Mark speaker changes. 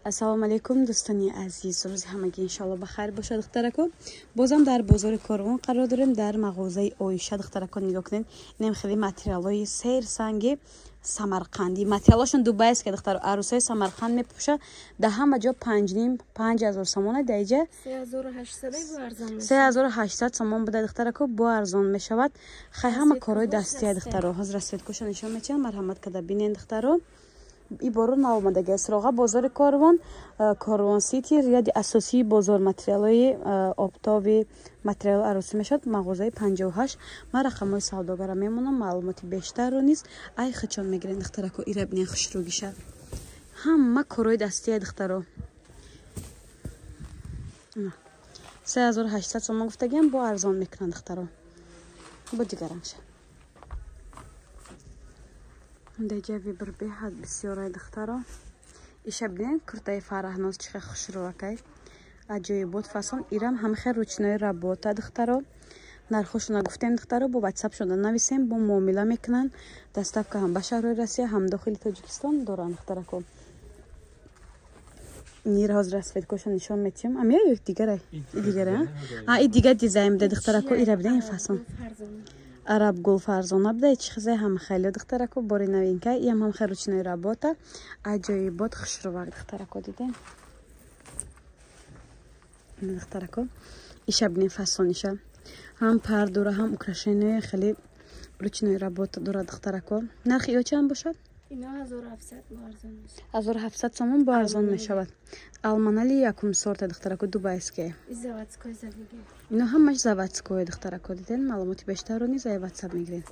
Speaker 1: Ассалому алайкум, дӯстони азиз. Рӯзи ҳамагӣ, иншоалло, ба хайр бошад, духтарако. Бозам дар бозори Корвон қарор дорем, дар мағозаи Оиша. Духтарако, нигоҳ кунед, инам хеле материалҳои серсанги самарқандӣ, материалҳошон дубайст ки, духтаро, арӯсҳои Самарқанд мепӯша. Дар ҳама ҷо 5,5, 5000 сомона, дар иҷа 3800 сомон буда, духтарако, бо арзон мешавад. Хай, ҳама корҳои дастия, духтаро. Ҳозир расцветкоша нишон метиҳам, марҳамат када бинен, духтаро. И боро наомадаги суроға бозори Корвон, Корвон Сити, ряди асосии бозор, материалҳои оптовый, материал арӯсӣ мешавад, мағозаи 58. Ман рақамҳои савдогара мемонам, маълумоти бештарро низ ай хичон мегирен, духтарако. Ира бинен, хушрӯгиша, ҳама корҳои дастия, духтаро. 3800 сомон гуфтагиам, бо арзон мекунанд, духтаро. Бо дигаранша даҷа вибр беҳад бисёрай, духтаро. Иша бинен, куртаи Фараҳноз чӣ хел хушрӯакай, аҷоибот фасон. Ирам ҳамахел ручной работа, духтаро. Нархошона гуфтем, духтаро, бо ватсапшона нависем, бо муомила мекунанд. Доставка ҳам ба шаҳрҳои Россия, ҳам дохили Тоҷикистон доранд, духтарако. Нира ҳозир расцветкоша нишон метиҳам. Амия ё дигара? Дигара, а и дигар дизайн буда, духтарако. Ира бинен, фасон араб гул Фарзона буда, чӣ хизай ҳам хеле, духтарако, бори новинка. Иам ҳам хел ручной работа, аҷоибот, хушрувак, духтарако, дидем, духтарако. Иша бинем, фасониша ҳам пар дора, ҳам украшение, хеле ручной работа дора, духтарако. Нархи ё чанд бошад? 1700 сомон, бо арзон мешавад. Алманали якум сорта, духтарако, дубайские. Ино ҳамаш заводское, духтарако, диден. Маълумоти бештарро низ ай ватсап мегиред.